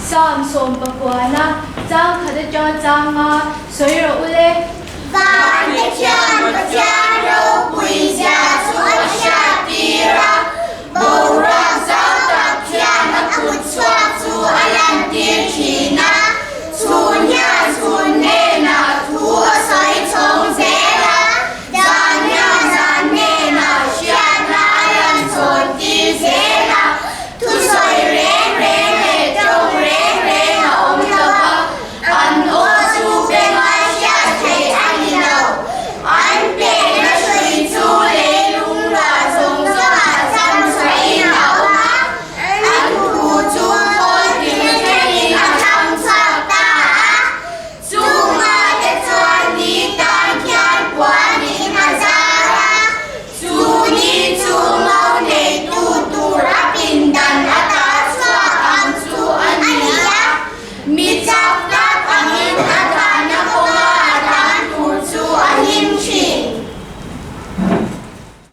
Psalm sawmpakuana chang khat atanga chang nga sawi rawh u le. Vante khian Pathian ropui zia chu a hriat tir a, boruak zau tak khian a kut chhuak chu a lantir thin a, chhun hian chhun hnenah thu a sawi chhawng zel a, zan hian zan hnenah hriatna a lan chhawn tir zel a, thusawi reng reng leh tawng reng reng a awm lo va. An aw chu benga hriat theih a ni lo. An pehna hrui chu leilung rah zawng zawngah cham chhuahin a awm a, an thu chu khawl kim thlengin a thang chhuak ta a. Chungah te chuan ni tan khian puanin a zar a, chu ni chu ngo neitu tur a pindan ata chhuak ang chu a ni a. Mi chak tak angin a tha.